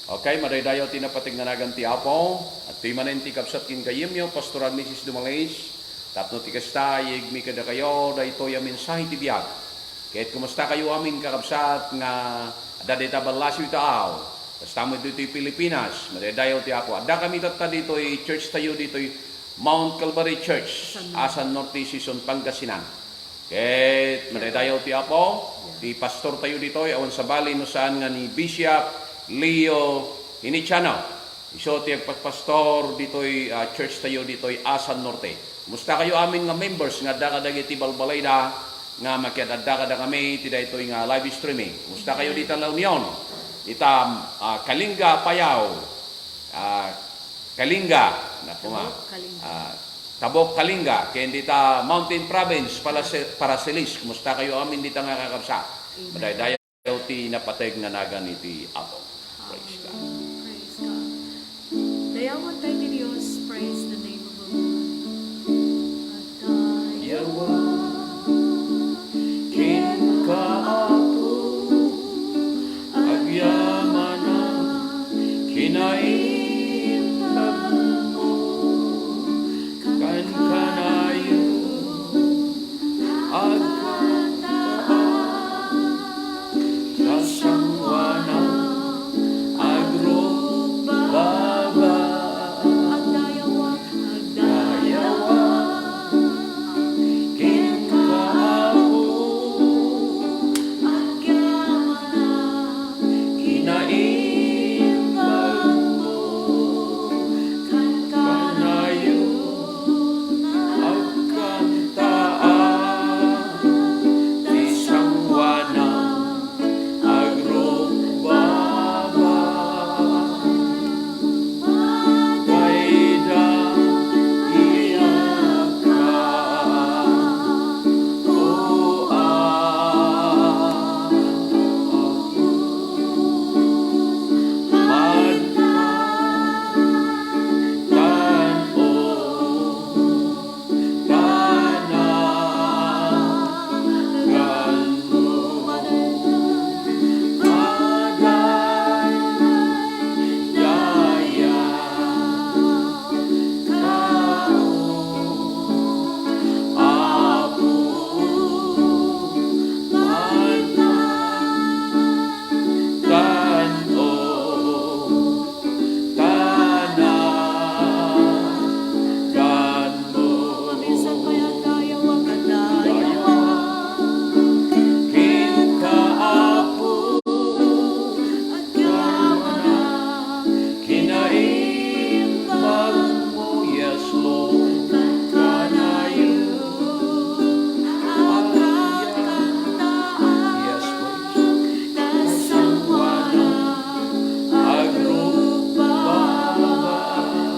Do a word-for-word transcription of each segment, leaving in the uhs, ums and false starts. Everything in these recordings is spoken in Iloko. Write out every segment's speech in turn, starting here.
Okay, madaydayaw ti napateg nga nagan ti Apo. Adtoy manen ti kabsat ken gayyemyo, Pastor and Missus Dumalis. Tapno ti kasta, iyegmi kadakayo daytoy a mensahe ti biag. Ket kumustakayo amin, kakabsat, nga adda dita ballasiw ita aw? Kasta met ditoy Pilipinas, madaydayaw ti Apo. Addakami tatta ditoy church tayo, ditoy Mount Calvary Church, Asan Norte. Asan Norte, Sison, Pangasinan. Ket madaydayaw ti Apo, ti pastor tayo ditoy, awan sabali no saan nga ni Bishop Leo Iniciano. Isu ti agpapastor ditoy, ah, church tayo ditoy Asan Norte. Kumusta kayo amin nga members nga adda kadagiti balbalayda nga makiad-adda kadakami iti daytoy nga live streaming? Kumusta kayo dita La Union? Dita, ah, Kalinga, Apayao. Ah, Kalinga, napo nga. Tabuk, Kalinga. Ah, Tabuk, Kalinga, ken dita Mountain Province, Parasi-, Parasilis. Kumusta kayo amin dita nga kakabsat? Amen. Madaydayaw ti napateg nga nagan iti Apo. Praise God. Praise God. Dayawan tayo ti Dios. Praise the name of the Lord. Dayawa kenka, Apo, agyamanak, kinaimbagmo, kankanayon, agkantaak, ta sangoanak, agrukbaba. Agdayawak, agdayawak kenka, Apo, agyamanak, kinaimbagmo, kankanayon, agkantaak, ti sangoanak, agrukbaba. Madaydayaw ka, o Apo. Tan-o, panaganmo. Madaydayaw ka, Apo, maitan, tan-o, panaganmo. Maminsan pay, agdayawak, agdayawak kenka, Apo, agyamanak, kinaimbagmo. Yes, Lord. Kankanayon, agkantaak. Yes, Lord. Ta sangoanak, agrukbaba.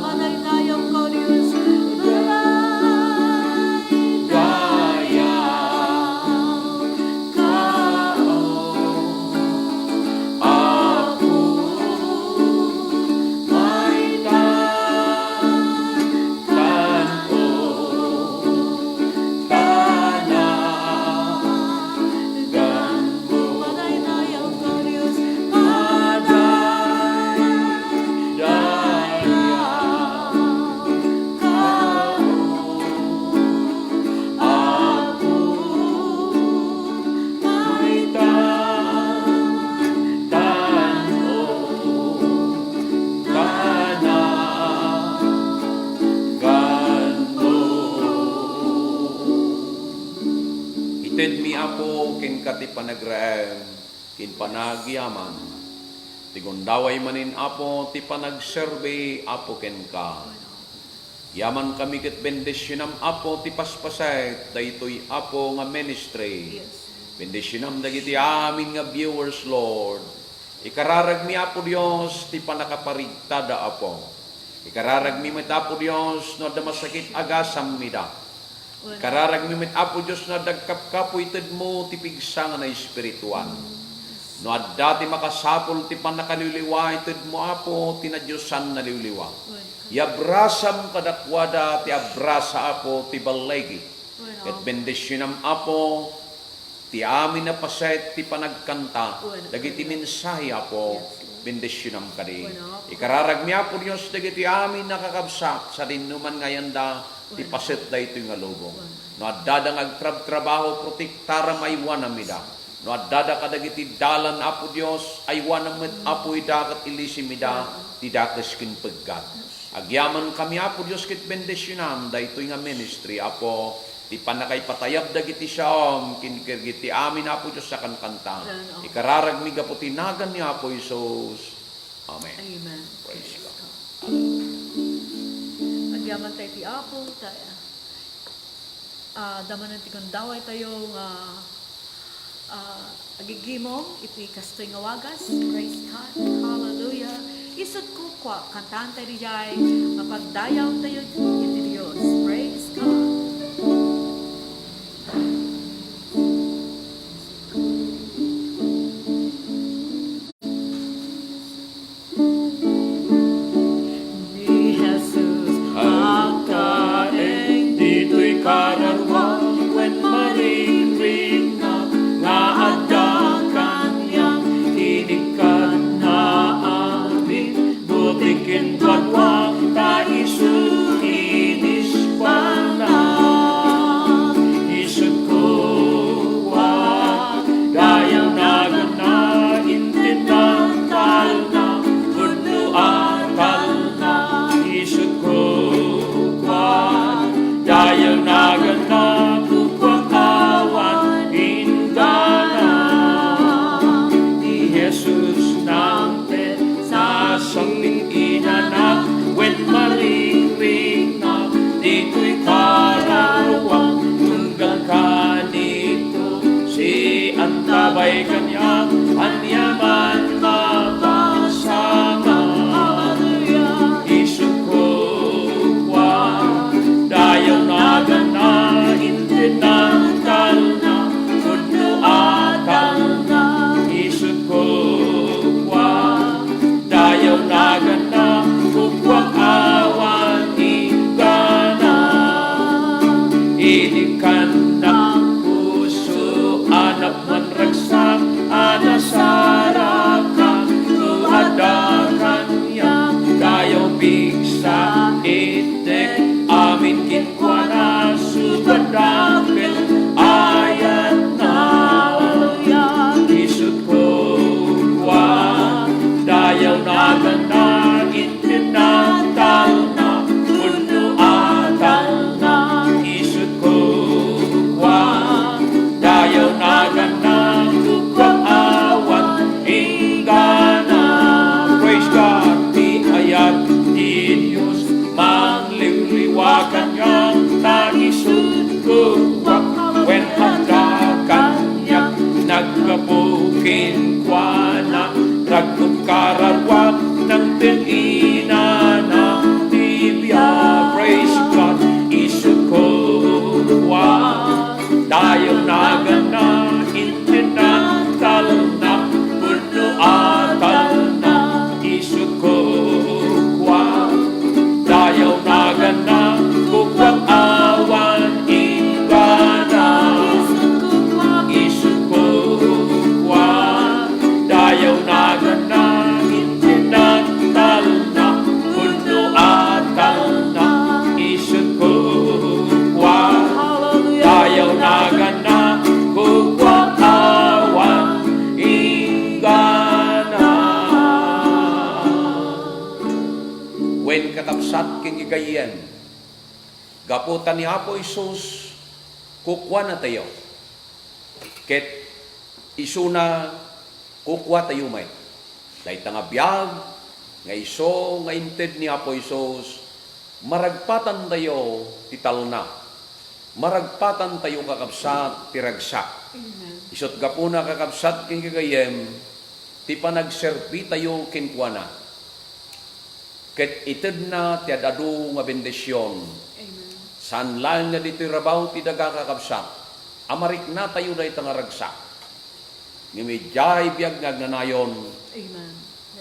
Madaydayaw ka, O Dios. Madaydayaw ka, Apo, maitan, tan-o, panaganmo. Madaydayaw ka, Dios. Madaydayaw ka, Apo, maitan, tan-o, panaganmo. Itedmi, Apo, kenka ti panagraem ken panagyaman. Ti gundaway manen, Apo, ti panagserbi, Apo, kenka. Yamankami ket bendisionam, Apo, ti paspaset daytoy, Apo, nga ministry. Yes. Bendisionam dagiti amin nga viewers, Lord. Ikararagmi, Apo Dios, ti pannakaparigtada, Apo. Ikararagmi met, Apo Dios, no adda masakit, agasammida. Ikararagmi met, Apo Dios, no adda agkapkapoy, itedmo ti pigsa nga naespirituan. No adda ti makasapul ti pannakaliwliwa, itedmo, Apo, ti nadiosan naliwliwa. Iabrasam kadakuada ti abrasa, Apo, ti balligi. Ket bendisionam, Apo, Ti amin a paset ti panagkanta dagiti mensahe, Apo, bendisionam kadi. Ikararagmi, Apo Dios, dagiti amin a kakabsat, sadinoman nga ayanda ti paset daytoy nga lubong. No addada nga agtrabtrabaho, protektaram, aywanam ida. No addada kadagiti dalan, Apo Dios, aywanam met, Apo, ida ket ilisim ida ti dakes ken peggat. Agyamankami, Apo Dios, ket bendisionam daytoy nga ministry, Apo, ti pannakaipatayab dagiti siaom ken kadagiti amin, Apo Dios, a kankanta. Ikararagmi gapu ti nagan ni Apo Jesus. Amen. Amen. Praise God. Agyaman tayo ti Apo, ta-, ah, damanen ti gundaway tayo nga, ah, agigimong iti kastoy nga wagas. Praise God. Hallelujah. Isut' kukua, kantaan tayo dijay, mapagdayaw tayo iti Dios. Praise God. Ni Jesus agtaeng ditoy kararua, wen maringrina nga adda kaniak, inikkanna amin, buti kenkuana ta isu inispanna. Isut' kukua, dayaw naganna, intinna talna, pudno a talna. Isut' kukua, dayaw naganna, kukua awan inggana. Ni Jesus nang Sasangin inanak wen maringrina, ditoy kararua, tunggal kanito, sian tabay kaniak, ania man mapasamak. Isut' kukua, dayaw naganna, intinna talna, pudno a talna. Isut' kukua, dayaw naganna, kukua awan inggana. Inikkannak puso a napmanragsak a nasaraka, no adda kaniak, dayaw pigsa, itdek amin kenkuana, suba dakkel ayatna. Isut' kukua, dayaw naganna, intinna talna, pudno a talna. Isut' kukua, dayaw naganna, kukua awan inggana. Praise God, ti ayat ti Dios mangliwliwa kaniak, ta isut' kukua, wen adda kaniak, naggapu kenkuana, raggup kararua, nangted inana ti biag. Praise God, isut' kukua, dayaw naganna, intinna talna, pudno a talna. Isut' kukua, dayaw naganna, kukua awan inggana. Isut' kukua, dayaw naganna, intinna talna, pudno a talna. Isut' kukua, dayaw naganna, kukua awan inggana. Wen, kakabsat ken gagayyem, gapu ta ni Apo Jesus kukuanatayo, ket isuna kukuatayo met. Dayta nga biag nga isu nga inted ni Apo Jesus, maragpatantayo ti talna. Maragpatantayo, kakabsat, ti ragsak. Amen. Isut' gapuna, kakabsat ken gagayyem, ti panagserbitayo kenkuana. Ket itedna ti ad-adu nga bendision. Amen. Saan laeng nga ditoy rabaw ti daga, kakabsat, a mariknatayo dayta nga ragsak. Ngem idiay biag nga agnanayon, Amen.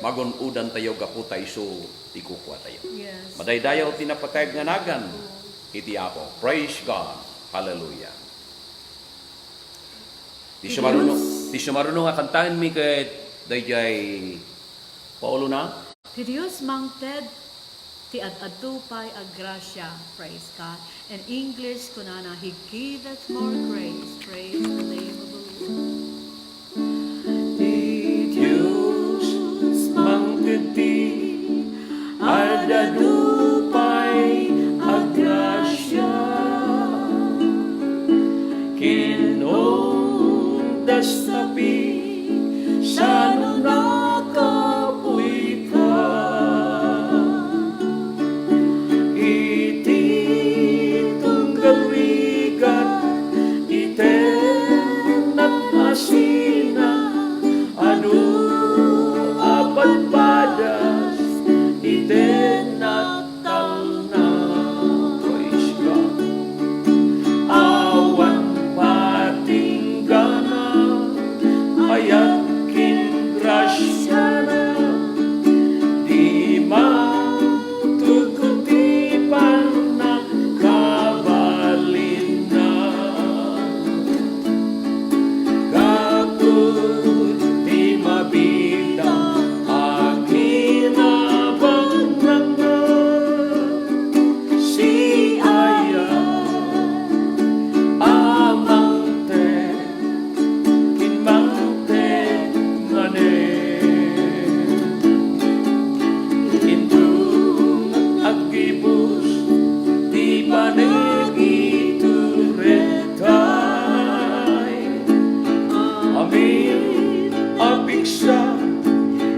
Magun-odantayo gapu ta isu ti kukuatayo. Yes. Madaydayaw ti napateg nga nagan iti Apo. Praise God. Hallelujah. Ti siya maruno, ti siya maruno nga kantaenmi ket daydiay Paulona. Ti Dios mangted ti ad-adu pay a grasia. Praise God. In English, kunana, He giveth more grace. Praise the name of the Lord. Ti Dios mangted ti ad-adu pay a grasia. Ken no dasta pay, sano nakapuyka? Iti tunggal rigat, itennak a sina, adu a padpadas, itennak talna. Praise God. Awan patinggana, ayat ken grasiana, di mangtugko ti pannakabalinna. Gapu ti mabilang a kinabangna, siak a mangted ken mangted manen. Intong aggibus ti panagituredtay, amin a pigsa,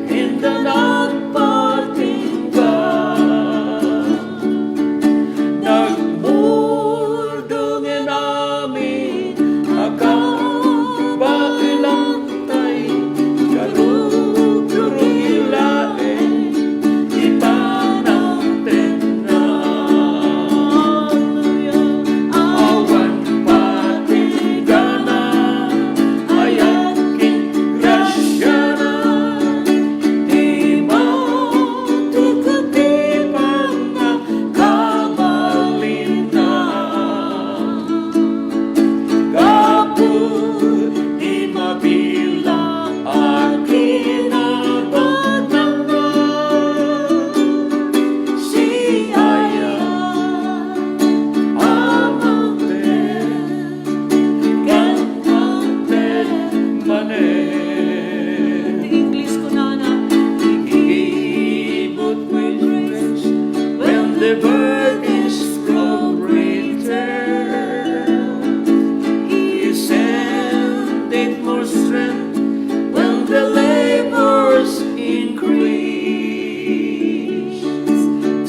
inda nagpatingga. Nagmurdongen amin a kabaelantay, karugrugi laeng ti panangtedna. Awan patinggana, ayat ken grasiana, di mangtugko ti pannakabalinna. Gapu ti mabilang a kinabangna, siak a mangted ken mangted manen. English, kunana. He giveth more grace when the burdens grow greater. He sendeth more strength when the labors increase.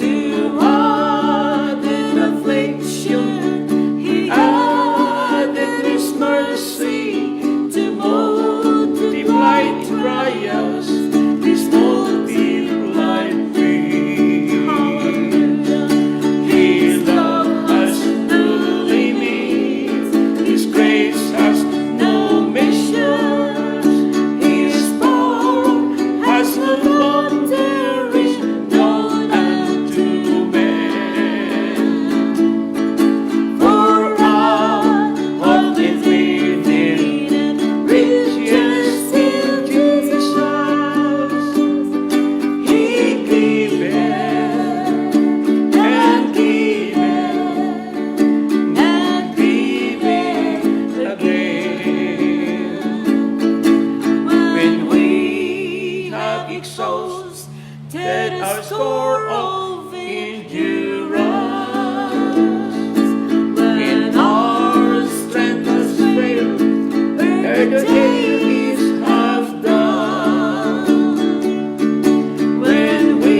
To added affliction, He added His mercy. To multiply trials, His multiplied grace. His love has no limits, His grace has no measures, His power has no boundaries, known unto men. For all hope is within, riches in Jesus. He giveth and giveth and giveth again. When we have exhausted our store of endurance, when our strength has failed, ere the day is half done, when we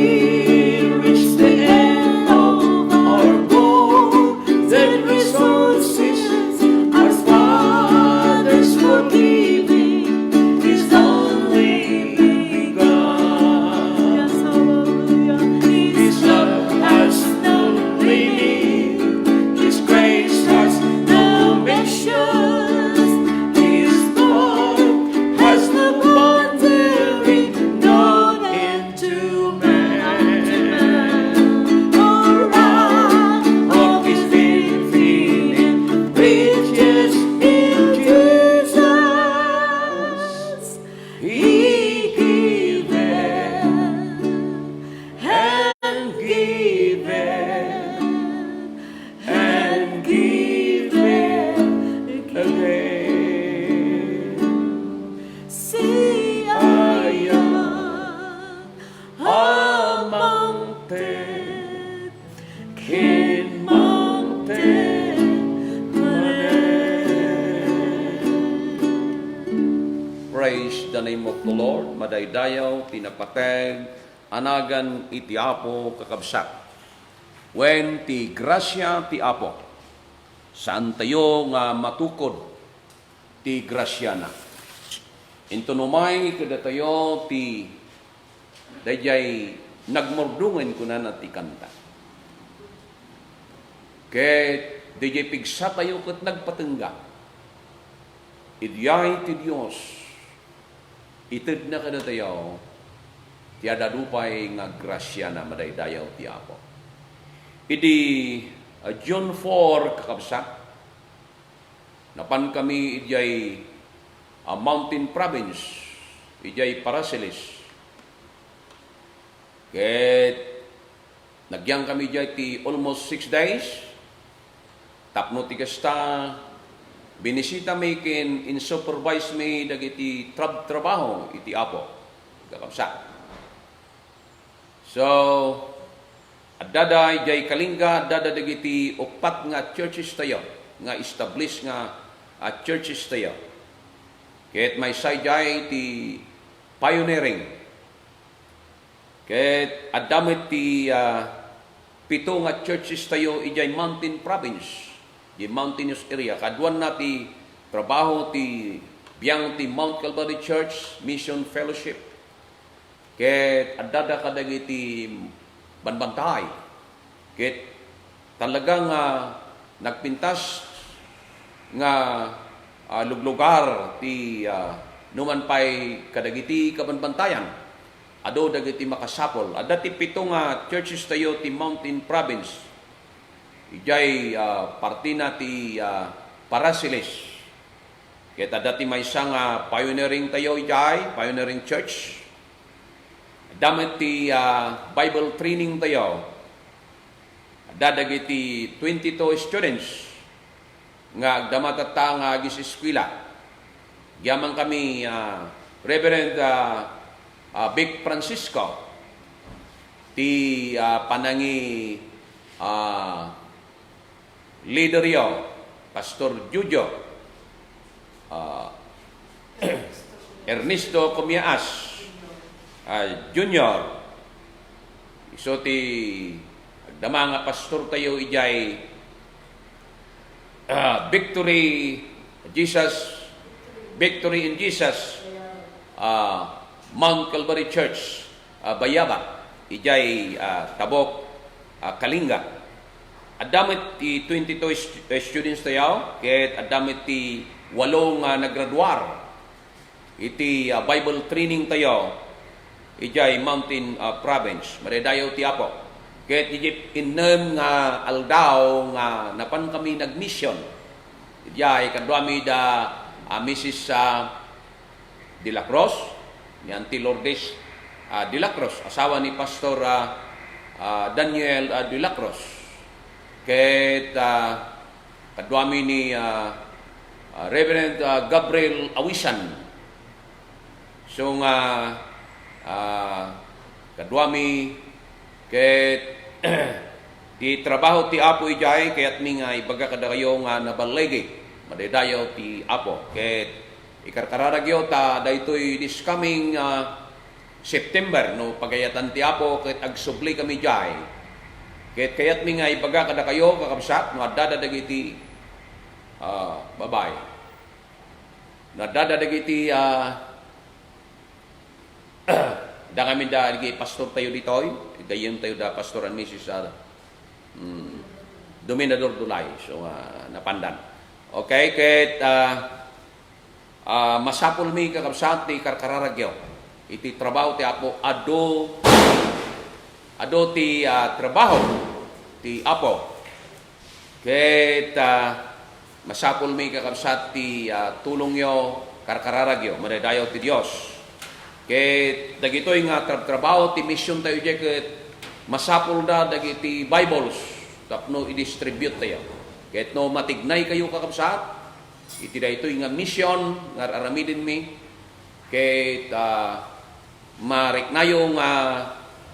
reach the end of our goal, then resources our fathers forgiving is only begun. Yes, hallelujah. He He giveth and giveth and giveth again. See, I am a mountain, ken mountain manen. Praise the name of the Lord. Madaydayaw ti napateg a nagan iti Apo, kakabsat. Wen ti grasia ti Apo, saantayo nga matukod ti grasiana. Inton umay kadatayo ti daydiay nagmurdongen, kunana ti kanta. Ket daydiay pigsatayo ket nagpatengga. Idiay ti Dios, itedna kadatayo ti ad-adu pay nga grasiana. Madaydayaw ti Apo. Idi, ah, June four, kakabsat, napan kami idiay, ah, Mountain Province, idiay Paracelis. Ket nagyan kami idiay ti almost six days. Tapno ti kasta, binisita mi ken in-supervise mi dagiti trab-, trabaho iti Apo. Kakabsat. So, addada idiay Kalinga, addada dagiti uppat nga churches tayo, nga established nga, ah, churches tayo. Ket maysa idiay ti pioneering. Ket adda met ti, ah, pito nga churches tayo idiay mountain province, di mountainous area. Kaduanna ti trabaho ti biang ti Mount Calvary Church Mission Fellowship. Ket addada kadagiti banbantaay. Ket talaga nga nagpintas nga, ah, luglugar ti, ah, numan pay kadagiti kabanbantayan. Adu dagiti makasapul. Adda ti pito nga churches tayo ti Mountain Province. Idiay, ah, partina ti, ah, Paracelis. Ket adda ti maysa nga pioneering tayo idiay, pioneering church. Adda met ti, ah, Bible training tayo. Adda dagiti twenty-two students nga agdama tatta nga agis-eskuela. Agyaman kami, ah, Reverend, ah, ah, Vic Francisco, ti, ah, panangi, ah, leader yo, Pastor Jojo, ah, Ernesto Comiaas, ah, Junior. Isu ti agdama nga pastor tayo idiay, ah, Victory Jesus, Victory in Jesus, ah, Mount Calvary Church, ah, Bayaba, idiay, ah, Tabok, ah, Kalinga. Adda met ti twenty-two stu-, eh, students tayo, ket adda met ti walo nga nagraduar iti, ah, Bible training tayo idiay Mountain, ah, Province. Madaydayaw ti Apo. Ket iti innem nga aldaw nga napan kami nagmission, idiay kaduami da, ah, Missus, ah, de la Cruz, ni Auntie Lourdes, ah, de la Cruz, asawa ni Pastor, ah, ah, Daniel, ah, de la Cruz. Ket, ah, kaduami ni, ah, ah, Reverend, ah, Gabriel Awisan. So nga, ah, kaduami ket ti trabaho ti Apo idiay, kayatmi nga ibaga kadakayo nga naballigi. Madaydayaw ti Apo. Ket ikarkararagyo ta daytoy this coming, ah, September, no pagayatan ti Apo, ket agsubli kami diay. Ket kayatmi nga ibaga kadakayo, kakabsat, no addada dagiti, ah, babae. No addada dagiti, ah, da ngamin da dagiti pastor tayo ditoy, gayyem tayo da Pastor and Missus, ah, mm, Dominador Dulay. So, ah, napandan. Okay, ket, ah, Ah, masapulmi, kakabsat, ti karkararagyo iti trabaho ti Apo. Adu, adu ti, ah, trabaho ti Apo. Ket, ah, masapulmi, kakabsat, ti, ah, tulongyo, karkararagyo. Madaydayaw ti Dios. Ket dagitoy nga trabtrabaho ti mission tayo diay ket masapulda dagiti Bibles tapno i-distribute tayo. Ket no matignay kayo, kakabsat, iti daytoy nga mission nga ar-aramidenmi, ket, ah, mariknayo nga,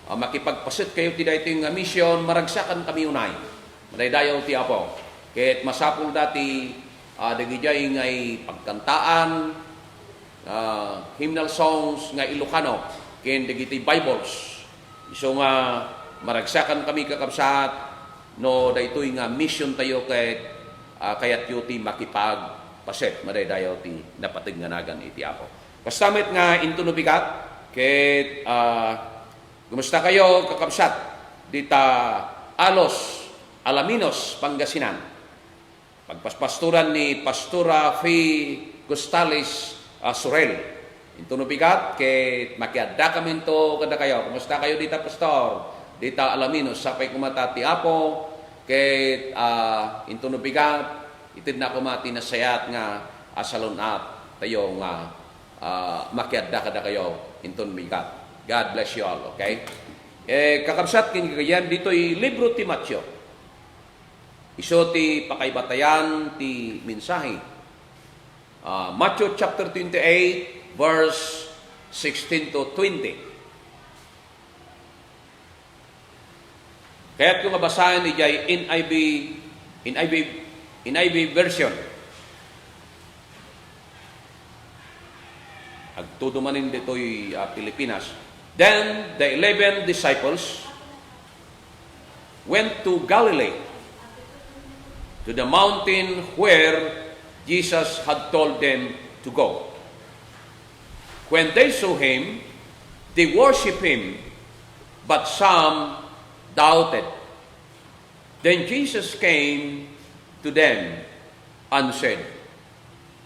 ah, makipagpaset kayo ti daytoy nga mission, maragsakan kami unay. Madaydayaw ti Apo. Ket masapulda ti, ah, dagidiay nga pagkantaan, ah, hymnal songs nga Ilocano ken dagiti Bibles. Isu nga maragsakan kami, kakabsat, no daytoy nga mission tayo ket, ah, kayatyo ti makipagpaset. Madaydayaw ti napateg nga nagan iti Apo. Kasta met nga intono bigat ket, ah, kumusta kayo, kakabsat, dita Alos, Alaminos, Pangasinan? Pagpaspastoran ni Pastora Fe Costales, ah, Sorel. Intono bigat ket makiadda kaminto kadakayo. Kumusta kayo dita, Pastor? Dita Alaminos, sapay koma ta ti Apo ket, ah, intono bigat, itedna koma ti nasayaat nga asalun-at tayo nga, ah, makiadda kadakayo inton bigat. God bless you all, okay? Eh, kakabsat, ken gagayyem, ditoy libro ti Mateo. Isu ti pakaibatayan ti mensahe. Ah, Matthew chapter twenty-eight, verse sixteen to twenty. Kayatko nga basaen idiay N I V, N I V, N I V version. Agtudo manen ditoy, ah, Pilipinas. Then the eleven disciples went to Galilee, to the mountain where Jesus had told them to go. When they saw him, they worshipped him, but some doubted. Then Jesus came to them and said,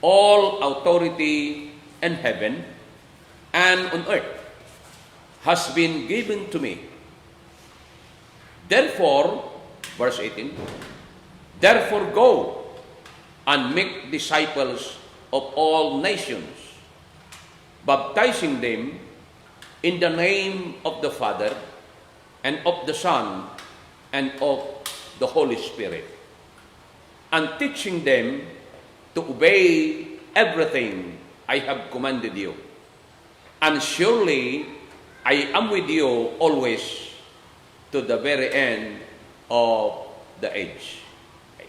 "All authority in heaven and on earth has been given to me. Therefore," verse eighteen, "therefore go and make disciples of all nations, baptizing them in the name of the Father and of the Son and of the Holy Spirit, and teaching them to obey everything I have commanded you. And surely I am with you always to the very end of the age." Okay.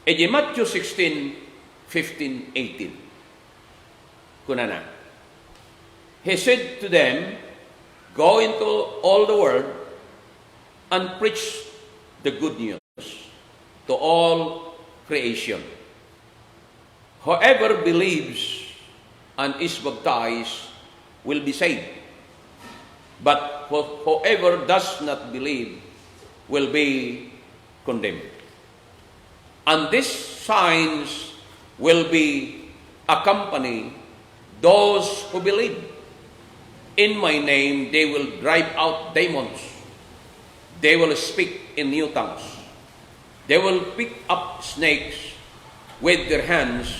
Iti Matthew sixteen, fifteen, eighteen, kunana, He said to them, "Go into all the world and preach the good news to all creation. Whoever believes and is baptized will be saved, but who-, whoever does not believe will be condemned. And these signs will be accompany those who believe. In my name they will drive out demons. They will speak in new tongues. They will pick up snakes with their hands,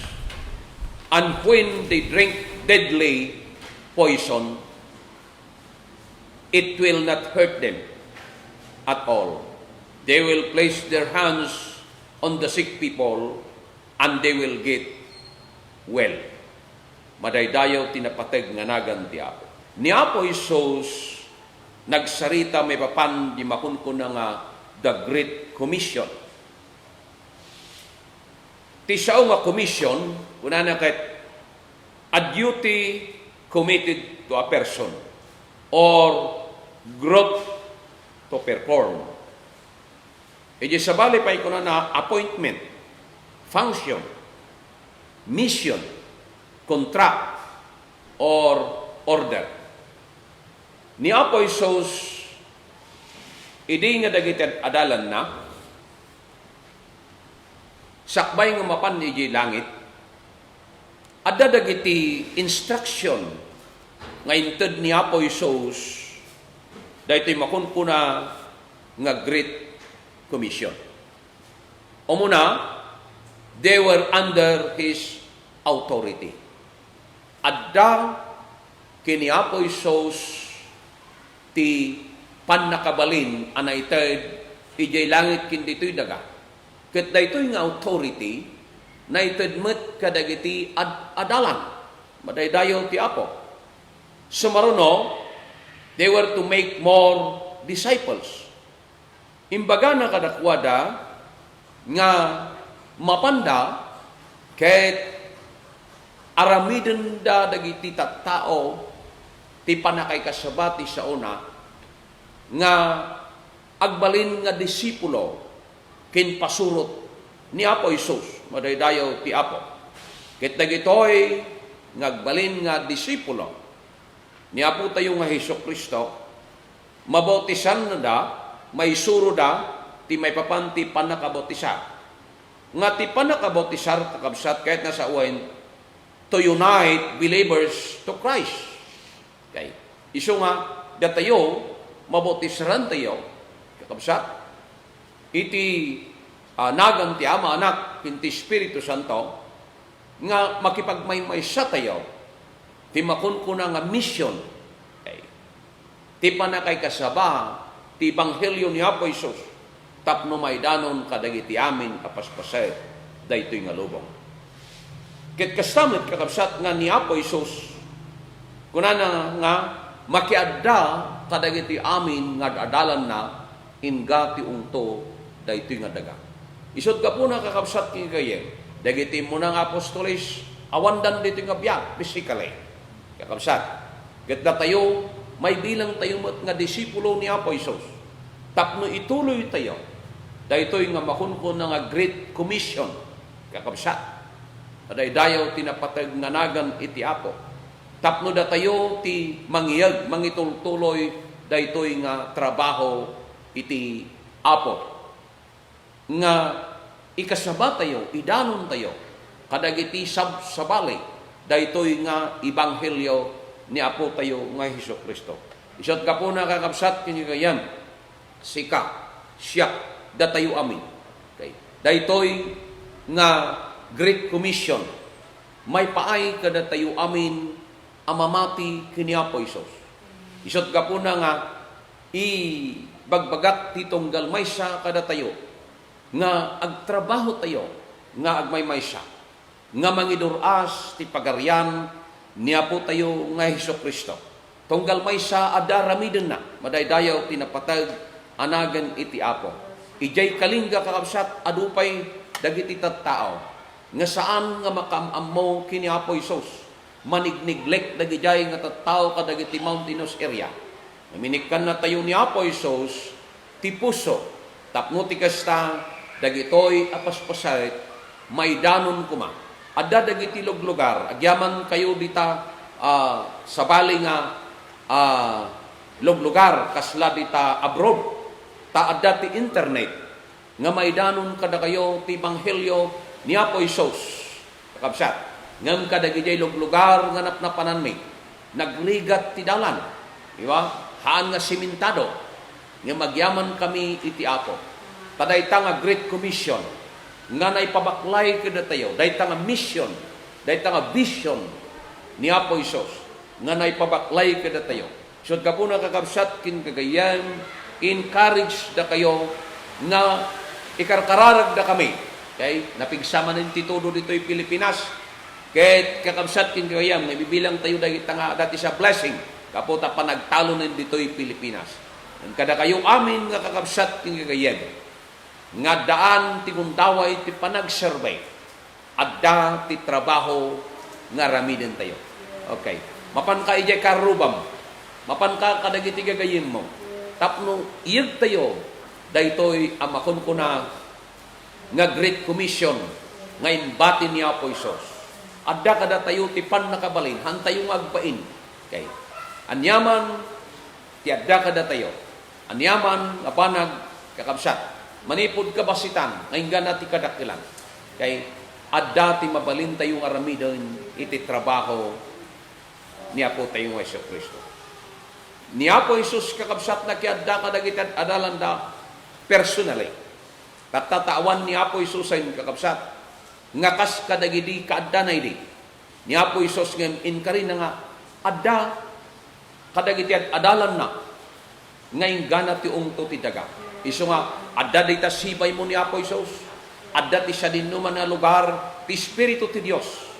and when they drink deadly poison, it will not hurt them at all. They will place their hands on the sick people, and they will get well." Madaydayaw ti napateg nga nagan ti Apo. Ni Apo Jesus nagsarita maipapan di makunkuna nga The Great Commission. Ti sao nga commission, kunana ket, a duty committed to a person or group to perform. Iti sabali pay, kunana, appointment, function, mission, contract, or order. Ni Apo Jesus, idi nga dagiti ad-, adalanna, sakbay nga mapan idiay langit, adda dagiti instruction nga inted ni Apo Jesus, daytoy makunkuna nga Great Commission. Umuna, they were under his authority. Adda Ken ni Apo Jesus ti pannakabalin a naited idiay langit ken ditoy daga. Ket daytoy nga authority, naited met kadagiti ad-, adalan. Madaydayaw ti Apo. Sumaruno, they were to make more disciples. Imbagana kadakuada nga mapanda ket aramidenda dagiti tattao ti pannakaikasaba ti saona nga agbalin nga disipulo ken pasurot ni Apo Jesus. Madaydayaw ti Apo. Ket dagitoy nga agbalin nga disipulo ni Apotayo nga Jesu-Cristo, mabautisannada, maisuroda ti maipapan ti pannakabautisar. Nga ti pannakabautisar, kakabsat, kayatna sawen to unite believers to Christ. Okay. Isu nga, datayo, mabautisarantayo, kakabsat, iti, ah, nagan ti Ama, Anak, ken ti Espiritu Santo, nga makipagmaymaysatayo ti makunkuna nga mission, okay, ti pannakaikasaba ti ebanghelio ni Apo Jesus tapno maidanon kadagiti amin a paspaset daytoy nga lubong. Ket kasta met, kakabsat, nga ni Apo Jesus, kunana nga makiadda kadagiti amin nga ad-adalanna, ingga ti ungto daytoy nga daga. Isut' gapuna, kakabsat ken gagayyem, dagiti immuna nga apostoles, awandan ditoy nga biag, physically. Kakabsat, ket datayo, maibilangtayo met nga disipulo ni Apo Jesus. Tapno ituloytayo daytoy nga makunkuna nga Great Commission. Kakabsat, madaydayaw ti napateg nga nagan iti Apo. Tapno datayo ti mangiyeg, mangitultuloy daytoy nga trabaho iti Apo. Nga ikasabatayo, idanontayo kadagiti sabsabali daytoy nga ebanghelio ni Apotayo nga Jesu-Cristo. Isut' gapuna, kakabsat ken gagayyem, sika, siak, datayo amin. Okay. Daytoy nga Great Commission, maipaay kadatayo amin a mamati ken ni Apo Jesus. Isut' gapuna nga ibagbagak ti tunggal maysa kadatayo nga agtrabahotayo nga agmaymaysa, nga mangidur-as ti Pagarian ni Apotayo nga Jesu-Cristo. Tunggal maysa, adda aramidenna, madaydayaw ti napateg a nagan iti Apo. Idiay Kalinga, kakabsat, adu pay dagiti tattao nga saan nga makaam-ammo ken ni Apo Jesus. Manigneglect dagidiay nga tattao kadagiti mountainous area. Naminikkannatayo ni Apo Jesus ti puso, tapno ti kasta, dagitoy a paspaset, maidanon koma. Adda dagiti luglugar, agyamankayo dita, ah, sabali nga, ah, luglugar, kasla dita abroad, ta adda ti internet. Nga maidanon kadakayo ti ebanghelio ni Apo Jesus, kakabsat. Ngem kadagidiay luglugar nga napnapananmi, nagligat ti dalan, di ba? Haan nga simentado, ngem agyamankami iti Apo. Ta dayta nga Great Commission nga naipabaklay kadatayo, dayta nga mission, dayta nga vision ni Apo Jesus nga naipabaklay kadatayo. Isut' gapuna, kakabsat ken gagayyem, encourage dakayo nga ikarkararagdakami. Okay? Napigsa manen ti todo ditoy Pilipinas. Ket kakabsat ken gagayyem, nga ibibilangtayo dagita nga that is a blessing gapu ta panagtalonen ditoy Pilipinas. Ngem kadakayo amin nga kakabsat ken gagayyem, nga addaan ti gundaway ti panagserbi, adda ti trabaho nga aramidentayo. Okay. Mapanka idiay karrubam. Mapanka kadagiti gagayyemmo. Tapno iyegtayo daytoy a makunkuna nga Great Commission nga imbati ni Apo Jesus. Adda kadatayo ti pannakabalin, haantayo nga agbain. Okay. Aniaman ti adda kadatayo. Aniaman nga banag, kakabsat, manipud kabasitan nga inggana ti kadakkelan, kay adda ti mabalintayo nga aramiden iti trabaho ni Apotayo nga Jesu-Cristo. Ni Apo Jesus, kakabsat, nakiadda kadagiti ad-, adalanda personally. Tatta, ta awan ni Apo Jesus ay kakabsat nga kas kadagidi kaaddana idi. Ni Apo Jesus ngem inkarina nga adda kadagiti ad-adalanna nga inggana ti ungto ti daga. Isu nga, adda dayta sibaymo ni Apo Jesus, adda ti sadinoman nga lugar ti Espiritu ti Dios.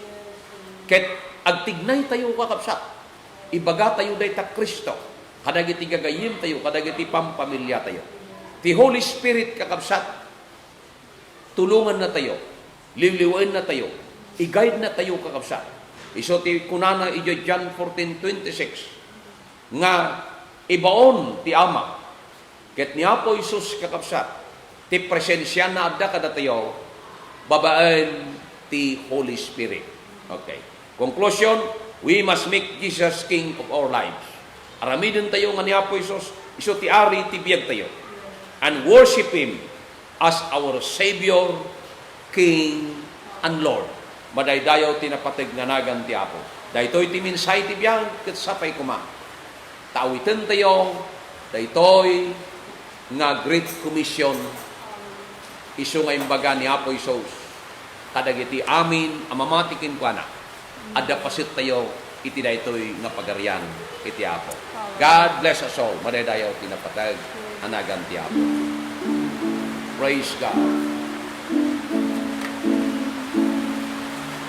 Ket agtignaytayo, kakabsat, ibagatayo dayta Cristo kadagiti gagayyemtayo, kadagiti pampamiliatayo. Ti Holy Spirit, kakabsat, tulongannatayo, liwliwaennatayo, i-guidenatayo, kakabsat. Isu ti kunana idiay John fourteen twenty-six nga ibaon ti Ama ket ni Apo Jesus, kakabsat, ti presensiana adda kadatayo babaen ti Holy Spirit. Okay. Conclusion, we must make Jesus King of our lives. Aramidentayo nga ni Apo Jesus isu ti Ari ti biagtayo and worship Him as our Savior, King, and Lord. Madaydayaw ti napateg nga nagan ti Apo. Daytoy ti mensahe ti biag ket sapay koma ta awitentayo daytoy nga Great Commission, isu nga imbaga ni Apo Jesus kadagiti amin a mamati kenkuana, adda pasettayo iti daytoy nga pagarian iti Apo. God bless us all. Madaydayaw ti napateg a nagan ti Apo. Praise God.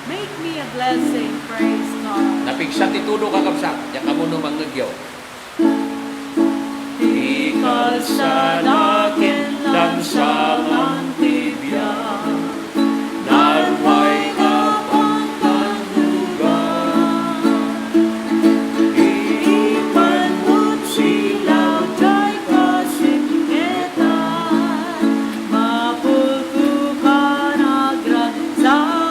Make me a blessing. Praise God. Napigsa ti tudo, kakabsat. Diak ammo no mangngegyo. Di kalsada ken lansa man ti biag, narway a pangtannugan. Ipanut silaw tay kasiknetan, mapulto ka nagransa.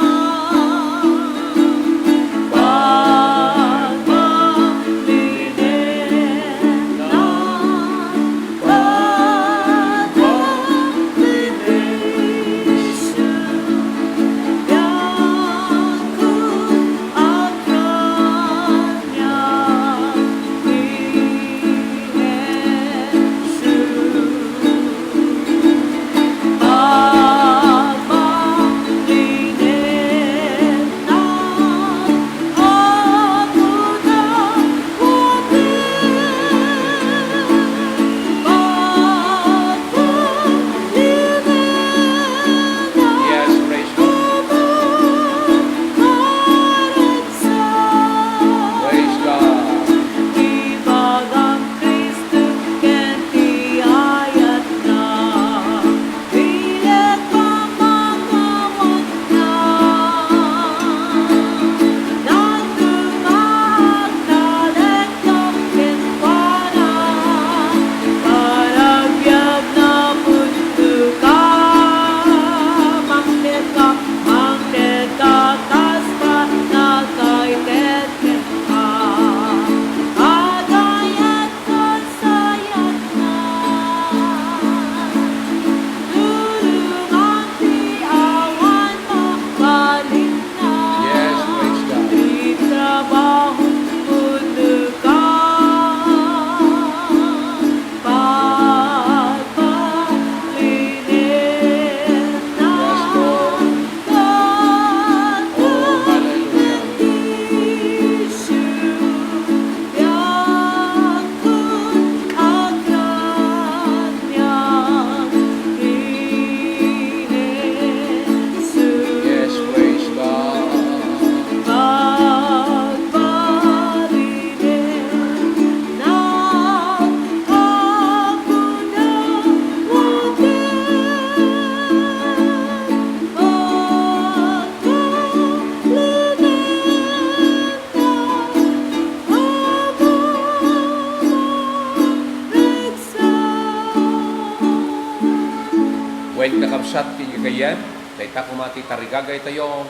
Wen, kakabsat, ken gagayyem, dayta koma ti tarigagaytayo,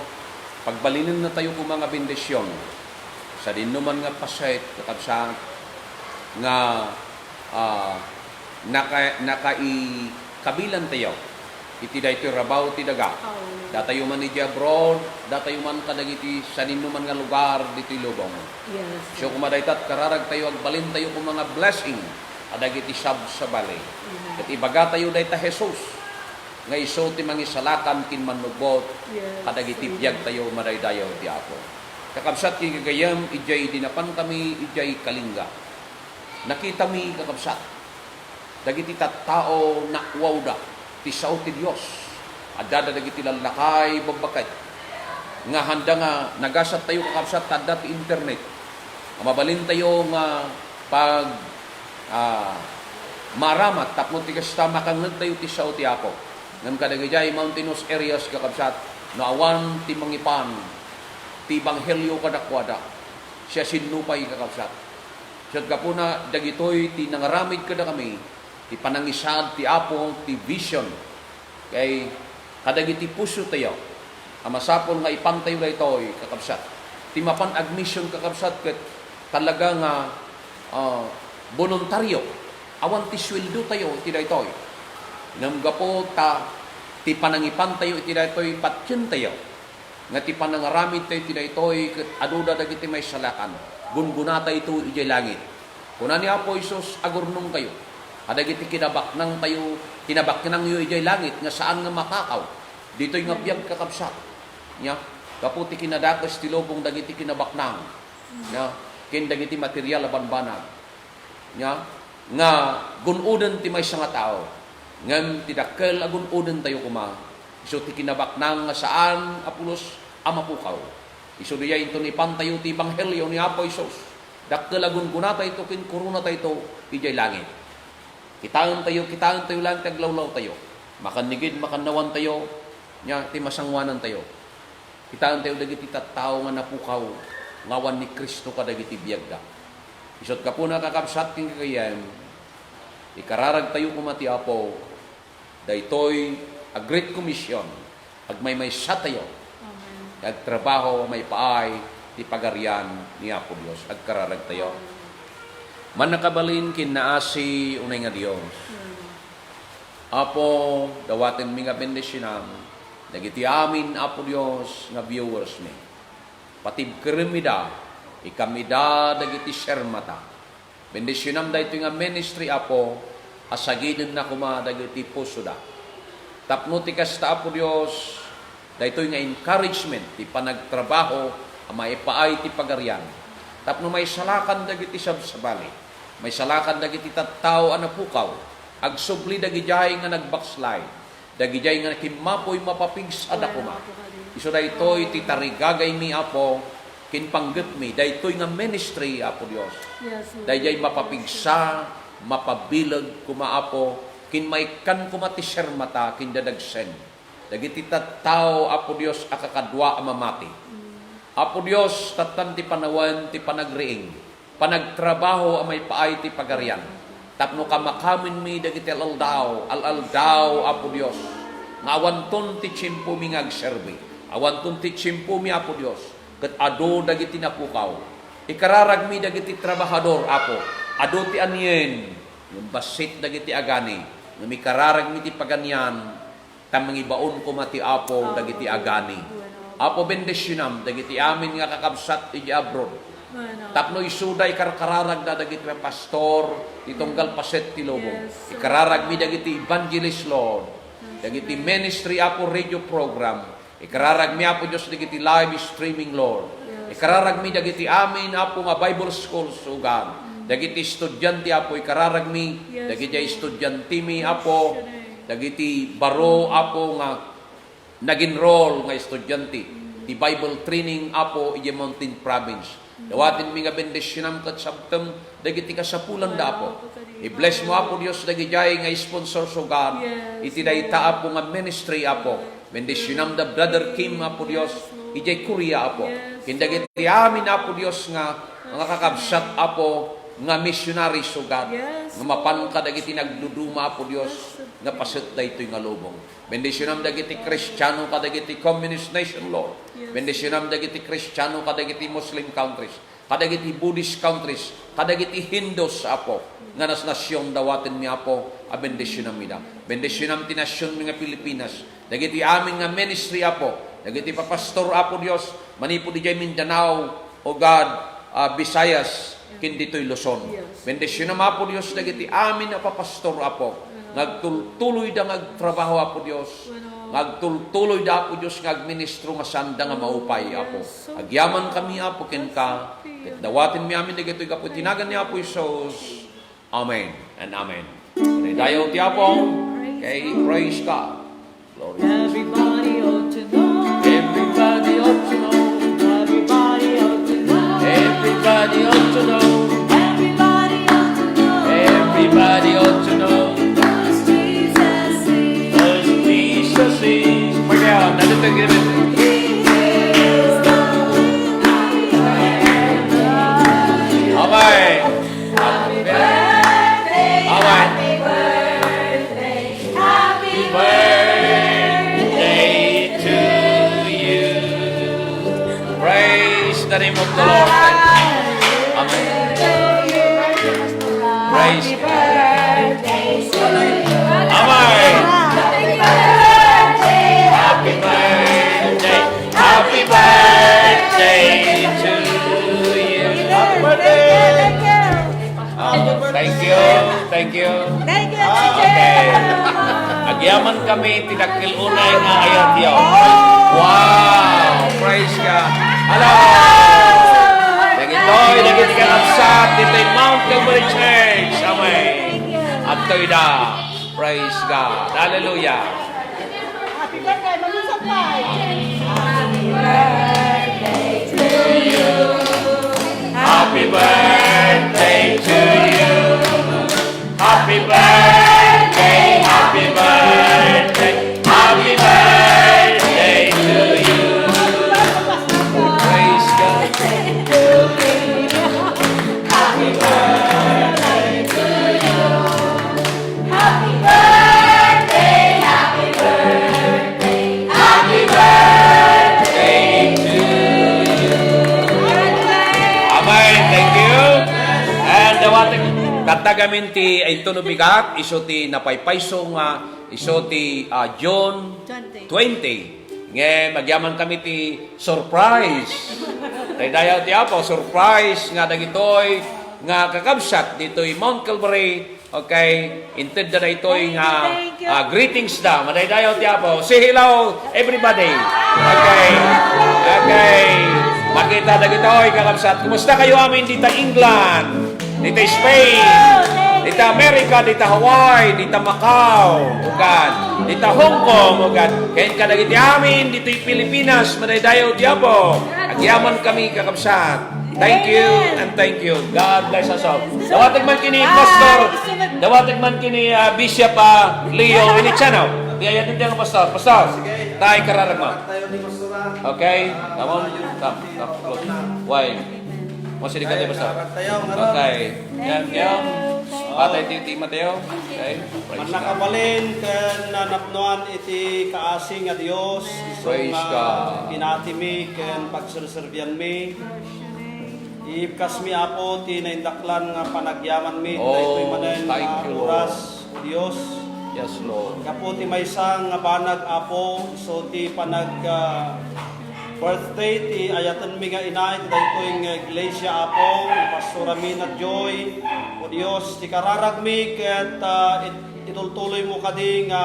pagbalinennatayo koma nga bendision. Sadinoman nga paset, kakabsat, nga, ah, naka-, nakaikabilantayo iti daytoy rabaw ti daga. Datayo man iti abroad, datayo man kadagiti sadinoman nga lugar ditoy lubong. Yes. Isu koma dayta, kararagtayo, agbalintayo koma nga blessing kadagiti sabsabali. Amen. Ket ibagatayo dayta Jesus nga isu ti mangisalakan ken mannubbot kadagiti biagtayo, madaydayaw ti Apo. Kakabsat ken gagayyem, idiay idi napankami idiay Kalinga, Nakitami, kakabsat, dagiti tattao nauwawda ti sao ti Dios. Addada dagiti lallakay, babbaket nga handa nga nagasattayo, kakabsat, ta adda ti internet. Nga mabalintayo nga pag, ah, maaramat tapno ti kasta makangngegtayo ti sao ti Apo. Ngem kadagijay mountainous areas, kakabsat, no awan ti mangipan ti ebanghelio kadakuada, siasino pay, kakabsat? Ket gapuna dagitoy ti nangaramid kadakami, ti panangisaad ti Apo, ti vision. Kay kadagiti pusotayo, a masapul nga ipantayo daytoy, kakabsat. Ti mapan agmission, kakabsat, ket talaga nga, ah, boluntario. Awan ti sueldotayo iti daytoy. Ngem gapu ta ti panangipantayo iti daytoy patientayo. Nga ti panangaramidtayo iti daytoy ket aduda dagiti maisalakan. Gungunatayto idiay langit. Kuna ni Apo Jesus, "Agurnongkayo kadagiti kinabaknangtayo, kinabaknangyo idiay langit nga saan nga makakaw ditoy nga biag, kakabsat." Nya, gapu ti kinadakes ti lubong dagiti kinabaknang, nya, ken dagiti material a banbanag. Nya, nga gun-oden ti maysa nga tao, ngem ti dakkel a gun-odentayo koma, isu ti kinabaknang nga saan a pulos a mapukaw. Isu diay inton ipantayo ti ebanghelio ni Apo Jesus, dakkel a gungunatayto ken koronatayto idiay langit. Kitaentayo, kitaentayo laeng ti aglawlawtayo. Makannigid, makannawantayo, nya, ti masangoanantayo. Kitaentayo dagiti tattao nga napukaw nga awan ni Cristo kadagiti biagda. Isut' gapuna, kakabsat ken gagayyem, ikararagtayo koma ti Apo, daytoy a Great Commission, agmaymaysatayo, Amen. Agtrabaho a maipaay ti Pagarian ni Apo Dios. Agkararagtayo. Amen. Mannakabalin ken naasi unay nga Dios. Amen. Apo, dawatenmi nga bendisionam dagiti amin, Apo Dios, nga viewersmi. Patibkerem ida, ikam ida dagiti sermata. Bendisionam daytoy nga ministry, Apo, a sagidenna koma dagiti pusoda. Tapno ti kasta, Apo Dios, daytoy nga encouragement ti panagtrabaho a maipaay ti Pagarian. Tapno maisalakan dagiti sabsabali, maisalakan dagiti tattao a napukaw, agsubli dagidiay nga nag-backslide, dagidiay nga nakimmapoy, mapapigsada koma. Isu daytoy ti tarigagaymi, Apo, ken panggepmi, daytoy nga ministry, Apo Dios. Yes, Lord. Daydiay mapapigsa, mapabileg koma, Apo, ken maikkan koma ti sermata ken dadagsen dagiti tattao, Apo Dios, a kakadua a mamati. Mm. Apo Dios, tattan ti panawen ti panagriing, panagtrabaho a maipaay ti Pagarian, tapno kamakamenmi dagiti al-aldaw, al-aldaw, Apo Dios, nga awanton ti tiempomi nga agserbi, awanton ti tiempomi, Apo Dios, ket adu dagiti napukaw. Ikararagmi dagiti trabahador, Apo, adu ti anien, ngem bassit dagiti agani, ngem ikararagmi ti paganian, ta mangibaon koma ti Apo dagiti agani. Apo, bendisionam dagiti amin nga kakabsat iti abroad. Tapno isuda ikarkararagda dagiti pastor ti tunggal paset ti lubong. Ikararagmi dagiti evangelist, Lord. Dagiti ministry, Apo, radio program. Ikararagmi, Apo Dios, dagiti live streaming, Lord. Ikararagmi dagiti amin, Apo, nga Bible schools, O God. Dagiti estudiante, Apo, ikararagmi dagiti estudiantemi, Apo. Dagiti baro, Apo, nga nag-enroll nga estudiante ti Bible training, Apo, idiay Mountain Province. Dawatenmi nga bendisionam ket sabtem dagiti kasapulanda, Apo. I-bless mo, Apo Dios, dagidiay nga sponsors, O God, iti dayta, Apo, nga ministry, Apo. Bendisionam da Brother Kim, Apo Dios, idiay Korea, Apo. Ken dagiti amin, Apo Dios, nga, nga kakabsat, Apo, nga missionaries, O God, nga mapan kadagiti nagduduma, Apo Dios, nga paset daytoy nga lubong. Bendisionam dagiti Kristiano kadagiti communist nation, Lord. Bendisionam dagiti Kristiano kadagiti Muslim countries, kadagiti Buddhist countries, kadagiti Hindus, Apo, nga nasnasion dawatenmi, Apo, a bendisionam ida. Bendisionam ti nasionmi nga Pilipinas, dagiti amin nga ministry, Apo, dagiti papastor, Apo Dios, manipud idiay Mindanao, O God, ah, Visayas, ken ditoy Luzon. Bendisionam, Apo Dios, dagiti amin a papastor, Apo, nga agtultuloyda nga agtrabaho, Apo Dios, nga agtultuloyda, Apo Dios, nga agministro nga saanda nga maupay, Apo. Agyamankami, Apo, kenka, ket dawatenmi amin dagitoy gapu iti nagan ni Apo Jesus. Amen and amen. Daydayaw ti Apo. Okay, praise God. Glory. Everybody ought to know. Everybody ought to know. Everybody ought to know. Everybody ought to know. Everybody ought to know. Everybody ought to know. 'Cause Jesus is. 'Cause Jesus is. Pwede yan. Nandito yung gilid. He is the Lord. Amen. Happy birthday, happy birthday, happy birthday to you. Praise the name of the Lord. Amen. Praise God. Amen. Happy birthday. Happy birthday to you. Happy birthday. Ah, thank you. Thank you. Thank you, Ah, Teacher. Okay. Agyaman kami ti dakkel unay nga ayatyo. Oh. Wow! Praise God. Hello! Dagitoy, dagiti kakabsat, ditoy Mount Calvary Church. Amen. Adtoy da. Praise God. Hallelujah. Happy birthday, Mami Sampay! Happy birthday to you. Happy birthday to you. Happy birthday, happy birthday, happy birthday to you. Praise God. Happy birthday to you. Happy birthday, happy birthday, happy birthday to you. Amen. Thank you. And dawatek, tatagamin ti intono bigat, isu ti napaypayso nga, isu ti, ah, June twenty. Twenty. Ngem, agyaman kami ti surprise. Daydayaw ti Apo, surprise nga dagitoy nga kakabsat ditoy Mount Calvary. Okay, intedda daytoy nga, ah, greetings da. Madaydayaw ti Apo. Say hello, everybody. Okay. Okay. Makita dagitoy kakabsat. Kumusta kayo amin dita England? Dita Spain? Dita America? Dita Hawaii? Dita Macau? Ugan. Dita Hong Kong? Ugan. Ken kadagiti amin ditoy Pilipinas, madaydayaw ti Apo. Agyaman kami, kakabsat. Thank you and thank you. God bless us all. Dawatek man kini, Pastor. Dawatek man kini, ah, Bishop, ah, Leo Veneciano. Di ayat nga Pastor. Pastor, tay kararag mo. Okay? Come on. Come, come, close. Why? Mo sini ka, Pastor. Okay. Yan, yan. Patay ti, ti Mateo. Okay. Praise God. Mannakabalin ken nanapnoan iti kaasi nga Dios, isu nga pinatimi ken pagserserbianmi. Iibkasmi, Apo, ti naindaklan nga panagyamanmi iti daytoy manen nga oras, O Dios. Yes, Lord. Gapu ti maysa nga banag, Apo, isu ti panag, ah, birthday ti ayatenmi nga ina iti daytoy nga iglesia, Apo, ni Pastor Amina Joy. O Dios, ti kararagmi ket, ah, it-, itultuloymo kadi nga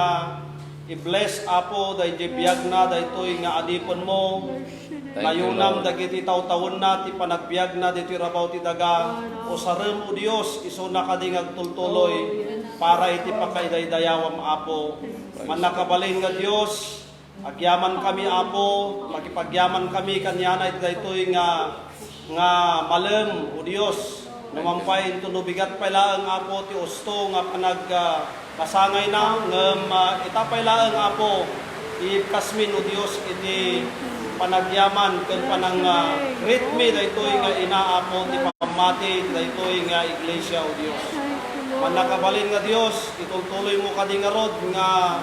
i-bless, Apo, daydiay biagna, daytoy nga adipenmo. Thank you, Lord. Layonam dagiti tawtawenna ti panagbiagna ditoy rabaw ti daga. Usarem, O Dios, isuna kadi nga agtultuloy para iti pakaidaydayawam, Apo. Mannakabalin nga Dios, agyamankami, Apo, makipagyaman kami kaniana iti daytoy nga, nga malem, O Dios. No man pay intono bigat pay laeng, Apo, ti usto nga panag, ah, kasangayna, ngem, ah, ita pay laeng, Apo, iibkasmin, O Dios, iti panagyaman ken panang, ah, greetmi daytoy nga ina, Apo, ti pammati iti daytoy nga iglesia, O Dios. Mannakabalin nga Dios, itultuloymo kadi ngarud nga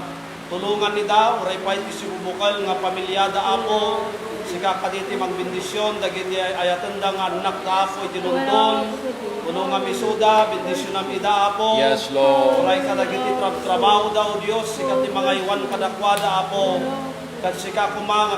tulonganmi ida, uray pay ti sibubukel nga pamiliada, Apo. Sika kadi ti mangbendision dagiti ay-, ayatenda nga annakda, Apo, iti lundon. Tulonganmi isuda, bendisionam ida, Apo. Yes, Lord. Uray kadagiti trab-, trabahoda, O Dios, sika ti mangaywan kadakuada, Apo. Ket sika koma nga